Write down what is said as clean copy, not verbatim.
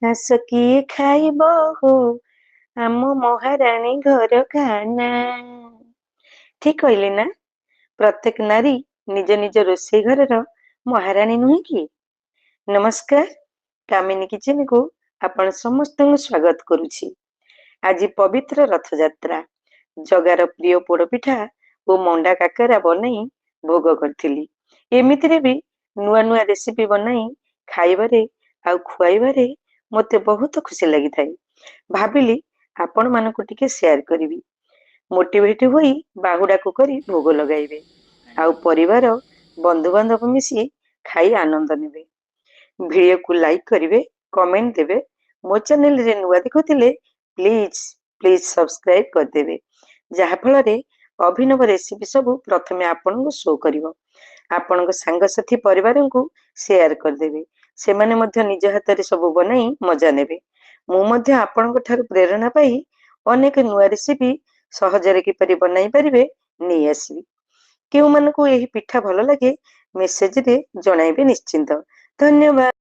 ଆସ କିଏ ଖାଇବ ହୋ, ଆମ ମହାରାଣୀ ଘର ଖାନା। ଠିକ କହିଲି ନା? ପ୍ରତ୍ୟେକ ନାରୀ ନିଜ ନିଜ ରୋଷେଇ ଘରର ମହାରାଣୀ ନୁହେଁ କି? ନମସ୍କାର, କାମିନୀ କିଚେନକୁ ଆପଣ ସମସ୍ତଙ୍କୁ ସ୍ୱାଗତ କରୁଛି। ଆଜି ପବିତ୍ର ରଥଯାତ୍ରା। ଜଗାର ପ୍ରିୟ ପୋଡପିଠା ଓ ମଣ୍ଡା କାକରା ବନାଇ ଭୋଗ କରିଥିଲି। ଏମିତିରେ ବି ନୂଆ ନୂଆ ରେସିପି ବନାଇ ଖାଇବାରେ ଆଉ ଖୁଆଇବାରେ ମୋତେ ବହୁତ ଖୁସି ଲାଗିଥାଏ। ଭାବିଲି ଆପଣମାନଙ୍କୁ ଟିକେ ସେୟାର କରିବି। ମୋଟିଭେଟ ହୋଇ ବାହୁଡାକୁ କରି ଭୋଗ ଲଗାଇବେ ଆଉ ପରିବାର ବନ୍ଧୁବାନ୍ଧବ ମିଶି ଖାଇ ଆନନ୍ଦ ନେବେ। ଭିଡ଼ିଓକୁ ଲାଇକ୍ କରିବେ, କମେଣ୍ଟ ଦେବେ। ମୋ ଚ୍ୟାନେଲରେ ନୂଆ ଦେଖୁଥିଲେ ପ୍ଲିଜ ପ୍ଲିଜ ସବସ୍କ୍ରାଇବ କରିଦେବେ, ଯାହାଫଳରେ ଅଭିନବ ରେସିପି ସବୁ ପ୍ରଥମେ ଆପଣଙ୍କୁ ଶୋ କରିବ। ଆପଣଙ୍କ ସାଙ୍ଗସାଥି ପରିବାରଙ୍କୁ ସେୟାର କରିଦେବେ। ସେମାନେ ମଧ୍ୟ ନିଜ ହାତରେ ସବୁ ବନାଇ ମଜା ନେବେ। ମୁଁ ମଧ୍ୟ ଆପଣଙ୍କ ଠାରୁ ପ୍ରେରଣା ପାଇ ଅନେକ ନୂଆ ରେସିପି ସହଜରେ କିପରି ବନାଇ ପାରିବେ ନେଇ ଆସିବି। କେଉଁମାନଙ୍କୁ ଏହି ପିଠା ଭଲ ଲାଗେ, ମେସେଜରେ ଜଣାଇବେ ନିଶ୍ଚିନ୍ତ। ଧନ୍ୟବାଦ।